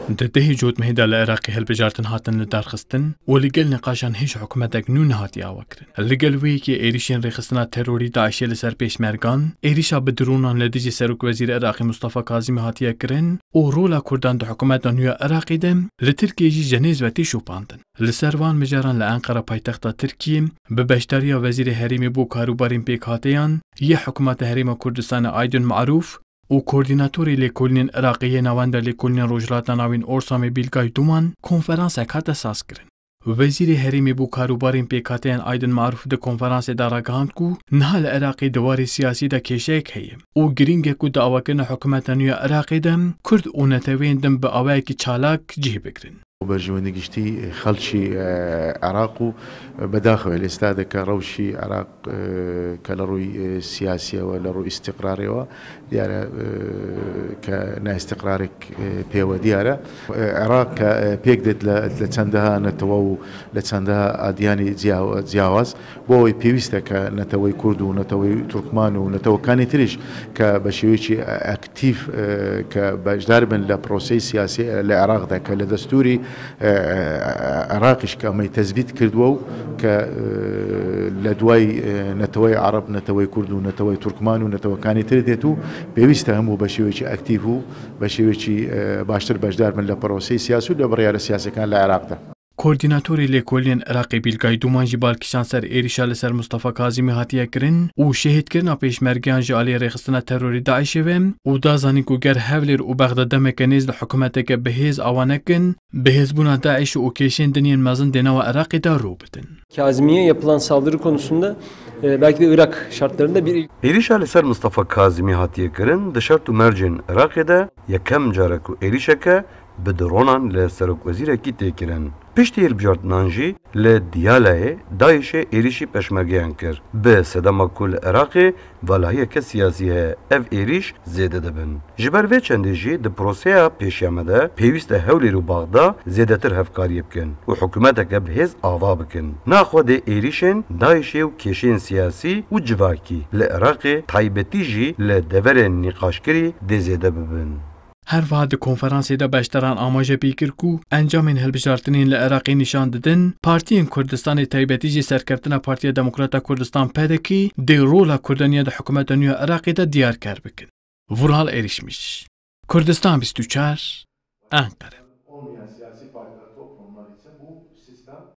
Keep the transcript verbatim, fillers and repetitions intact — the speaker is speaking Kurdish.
Di dehê Cotmehê de li Iraqê hilbijartin hatin lidarxistin û li gel nîqaşan hêj hikûmetek nû nehatiye avakirin. Li gel wê yekê êrîşên rêxistina terorî DAIŞê li ser pêşmergan, êrîşa bi dronan li dijî serokwezîrê Iraqê Mustafa Kazimî hatiye kirin û rola Kurdan di hikûmeta nû ya Iraqê de li Tirkiyê jî ji nêz ve tê şopandin. Li ser van mijaran li Enqera paytexta Tirkiyê bi beşdariya Wezîrê Herêmê bo Karûbarên Pêkhateyan yê Hikûmeta Herêma Kurdistanê Aydin Marûf û Koordînatorê Lêkolînên Iraqê yê Navenda Lêkolînên Rojhilata Navîn Orsamê Bîlgay Duman konferansek hate sazkirin. Wezîrê Herêmê bo Karûbarên Pêkhateyan Aydin Marûf di konferansê de ragihand ku niha li Iraqê di warê siyasî de kêşeyek heye û girîng e ku di avakirina hikûmeta nû ya Iraqê de Kurd û neteweyên din bi awayekî çalak cih bigirin. بە ژیوەندی گشتی خەڵکی عێراق و بەداخەوە لە ئێستادە کە ڕەوشی عێراق کە لە ڕووی سیاسیەوە، لە ڕووی ئیستیقرارەوە دیارە کە نائیستیقرارێک پێوە دیارە. عێراق کە پێک دێت لە چەندەها نەتەوە و لە چەندەها ئادیانی جیاواز، بۆ ئەوەی پێویستە کە نەتەوەی کورد و نەتەوەی تورکمان و نەتەوەکانی تریش کە بە شێوەیەکی ئەکتیڤ کە بەشدار بن لە پرۆسەی سیاسی لە عێراقدا کە لە دەستوری عێراقیش کە ئەمەی تەزبیت کردووە و کە لە دوای نەتەوەی عەرەب، نەتەوەی کورد و نەتەوەی تورکمان و نەتەوەکانی تر دێت و پێویستە هەموو بە شێوەیەکی ئەکتیڤ و بە شێوەیەکی باشتر بەشدار بن لە پرۆسەی سیاسی و لە بڕیارە سیاسەکان لە عێراقدا. Koordînatorê Lêkolînên Iraqê Bîlgay Duman jî balkişan ser êrîşa li ser Mustafa Kazimî hatiye kirin û şehîdkirina pêşmergeyan ji aliyê rêxistina terorî DAIŞê ve û da zanîn ku ger Hewlêr û Bexda demeke nêz li hikûmeteke bi hêz ava nekin, bihêzbûna DAIŞ û kêşên din yên mezin dê nava Iraqê de rû bidin. Kazimi'ye yapılan saldırı konusunda, e, belki de Irak şartlarında bir Êrîşa li ser Mustafa Kazimî hatiye kirin di şert û mercên Iraqê de yekem car e ku êrîşeke bi dronan li serokwezîrekî tê kirin. Piştî hilbijartinan jî li Diyalayê DAIŞê êrîşî pêşmergeyan kir. Bi sedema ku li Iraqê valahiyeke siyasî heye, ev êrîş zêde dibin. Ji ber vê çendê jî di proseya pêşiya me de pêwîst e Hewlêr û Baxda zêdetir hevkariyê bikin û hikûmeteke bi hêz ava bikin. Naxwe dê êrîşên DAIŞê û kêşeyên siyasî û civakî li Iraqê, taybetî jî li deverên nîqaşkirî dê zêde bibin. Her wiha di konferansê de beşdaran amaje pê kir ku encamên hilbijartinên li Iraqê nîşan didin, partiyên Kurdistanê taybetî jî serkeftina Partiya Demokrata Kurdistan P D K dê rola Kurdaniya di hikûmeta nû ya Iraqê de diyarker bikin. Vural Erişmiş, Kurdistan bîst û çar, Enqere.